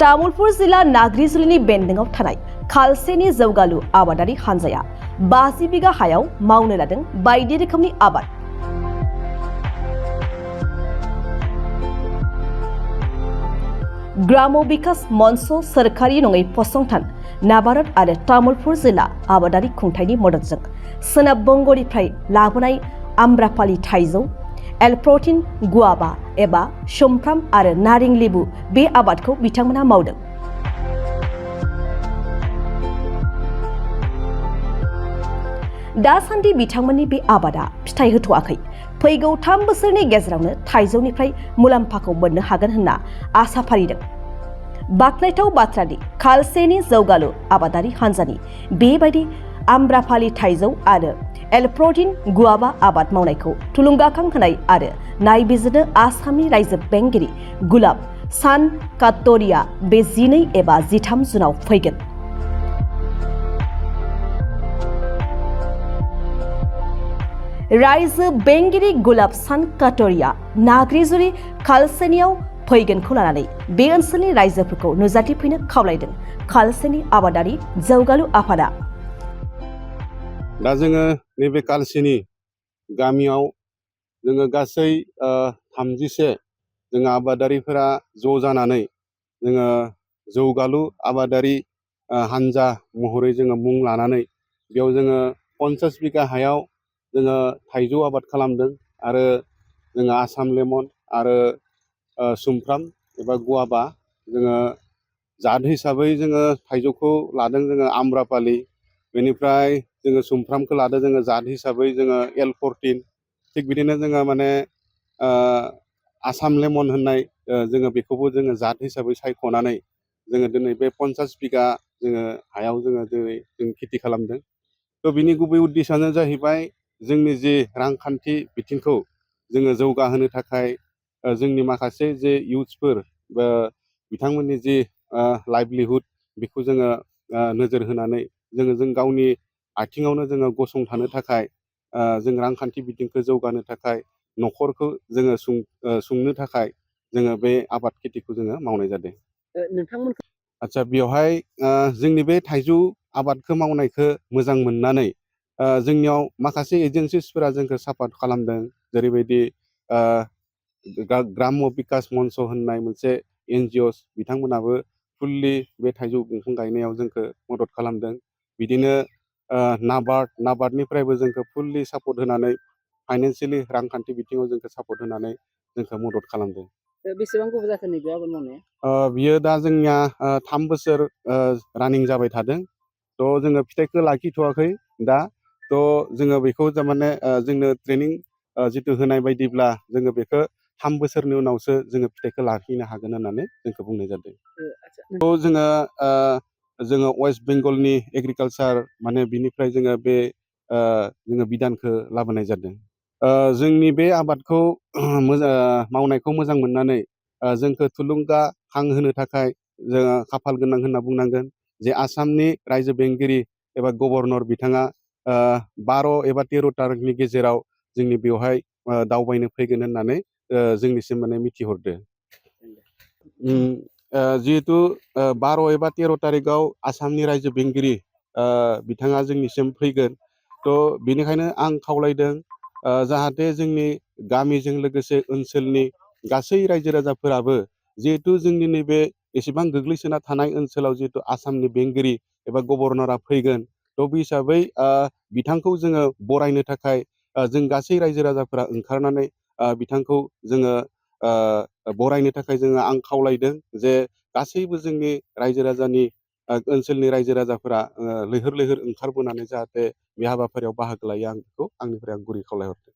तामुलपुर जिला नाग्रिजुलिनि बेन्दोंआव थानाय खालसेनि जौगालु आबादारि हानजाया 50 बिगा हायाव मावनो लादों बायदि रोखोमनि आबाद। ग्राम विकास मंच सोरखारि नङै फसंथान नाबार्ड आरो तामुलपुर जिला आबादारि खुंथायनि मददजों सोनाब बंगनिफ्राय लाबोनाय आम्रपाली थाइजौ, एलप्रोटिन गुआवा एबा सुमफ्राम आरो नारें लेबु बे आबादखौ बिथांमोना मावदों। दासान्दि बिथांमोननि बे आबादा फिथाइ होथ'वाखै। फैगौ 3 बोसोरनि गेजेरावनो थाइजौनिफ्राय मुलाम्फाखौ मोननो हागोन होनना आसा फारिदों। बाख्नायथाव बाथ्रादि खालसेनि जौगालु आबादारि हानजानि बेबायदि आम्रपाली थाइजौ आरो एलप्रोटिन गुआवा आबाद मावनायखौ थुलुंगाखां होनाय आरो नायबिजिरनो आसामनि रायजो बेंगिरि गुलाब सान काटरिया बे 12 एबा 13 जुनाव फैगोन। रायजो बेंगिरि गुलाब सान काटरिया नाग्रिजुलि खालसेनियाव फैगोनखौ लानानै बे ओनसोलनि रायजोफोरखौ नुजाथिफैनो खावलायदों खालसेनि आबादारि जौगालु आफादा। दा जोङो नैबे खालसेनि गामियाव जोङो गासै 31 जोङो आबादारिफोरा ज' जानानै जोङो जौगालु आबादारि हानजा महरै जोङो मुं लानानै बेयाव जोङो 50 बिगा हायाव जोङो थाइजौ आबाद खालामदों आरो जोङो आसाम लेमन आरो सुमफ्राम एबा गुआवा जोङो जाद हिसाबै जोङो थाइजौखौ लादों जोङो आम्रपाली, बेनिफ्राय जोङो सुमफ्रामखौ लादों जोङो जाद हिसाबै जोङो एल14, थिग बिदिनो जोङो माने आसाम लेमन होननाय जोङो बेखौबो जोङो जाद हिसाबै सायख'नानै जोङो दिनै बे 50 बिगा जोङो हायाव जोङो दिनै जों खेथि खालामदों। थ' बिनि गुबै उद्देश्यआनो जाहैबाय जोंनि जे रांखान्थि बिथिंखौ जोङो जौगाहोनो थाखाय जोंनि माखासे जे इउथ्सफोर बा बिथांमोननि जे लाइभलिहुड बेखौ जोङो नोजोर होनानै जों गावनि आथिङावनो जोङो गसंथानो थाखाय जों रांखान्थि बिथिंखौ जौगानो थाखाय न'खरखौ जोङो सुंनो थाखाय जोङो बे आबाद खेथिखौ जोङो मावनाय जादों। आदसा बेवहाय जोंनि बे थाइजौ आबादखौ मावनायखौ मोजां मोननानै जोंनियाव माखासे एजेन्सिसफोरा जोंखौ सापर्ट खालामदों, जेरैबायदि ग्राम विकास मंच होननाय मोनसे NGOs बिथांमोनाबो फुल्लि बे थाइजौ दंफां गायनायाव जोंखौ मदद खालामदों। बिदिनो नाबार्डनिफ्रायबो जोंखौ फुल्लि सापर्ट होनानै फाइनान्सियेलि रांखान्थि बिथिङाव जोंखौ सापर्ट होनानै जोंखौ मदद खालामदों। बेसेबां गोबाव जाखो नैबे आबाद मावनाया? बियो दा जोंनिया 3 बोसोर रानिं जाबाय थादों। थ' जोङो फिथाइखौ लाखिथ'वाखै दा। थ' जोङो बेखौ थारमाने जोंनो ट्रेनिं जिथु होनाय बायदिब्ला जोङो बेखौ 3 बोसोरनि उनावसो जोङो फिथाइखौ लाखिनो हागोन होननानै जोंखौ बुंनाय जादों। थ' जोङो वेस्ट बेंगलनि एग्रिकालसार माने बिनिफ्राय जोङो बे जोङो बिधानखौ लाबोनाय जादों। जोंनि बे आबादखौ मावनायखौ मोजां मोननानै जोंखौ थुलुंगाखांहोनो थाखाय जोङो खाफाल गोनां होनना बुंनांगोन जे आसामनि रायजो बेंगिरि एबा गभर्नर बिथाङा 12 एबा 13 तारिखनि गेजेराव जोंनि बेवहाय दावबायनो फैगोन होननानै जोंनिसिम माने मिथिहरदो। जिहेतु 12 एबा 13 तारिखआव आसामनि रायजो बेंगिरि बिथाङा जोंनिसिम फैगोन, थ' बेनिखायनो आं खावलायदों जाहाथे जोंनि गामिजों लोगोसे ओनसोलनि गासै रायजो राजाफोराबो जिहेतु जोंनि नैबे एसेबां गोग्लैसोना थानाय ओनसोलाव जिहेतु आसामनि बेंगिरि एबा गभर्नरा फैगोन, थ' बे हिसाबै बिथांखौ जोङो बरायनो थाखाय जों गासै रायजो राजाफोरा ओंखारनानै बिथांखौ जोङो बरायनो थाखाय आं खावलायदों जे गासैबो जोंनि रायजो राजानि ओनसोलनि रायजो राजाफोरा लैहोर लैहोर ओंखारबोनानै जाहाथे बे हाबाफारियाव बाहागो लायो, आं बेखौ आंनिफ्राय गुरै खावलायहरदों।